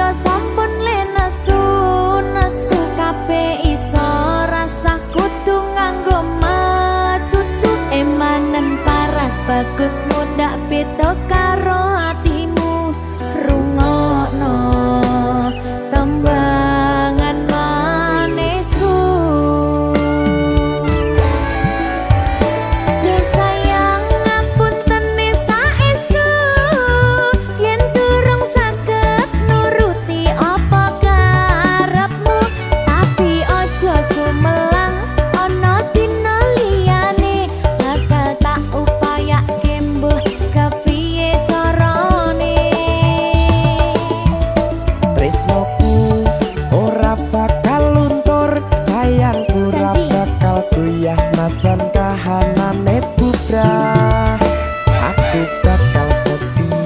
Tangga sampun le nesu nesu, kabeh iso, rasah kudu nganggo mecucu. Emanen paras bagus mundak beda.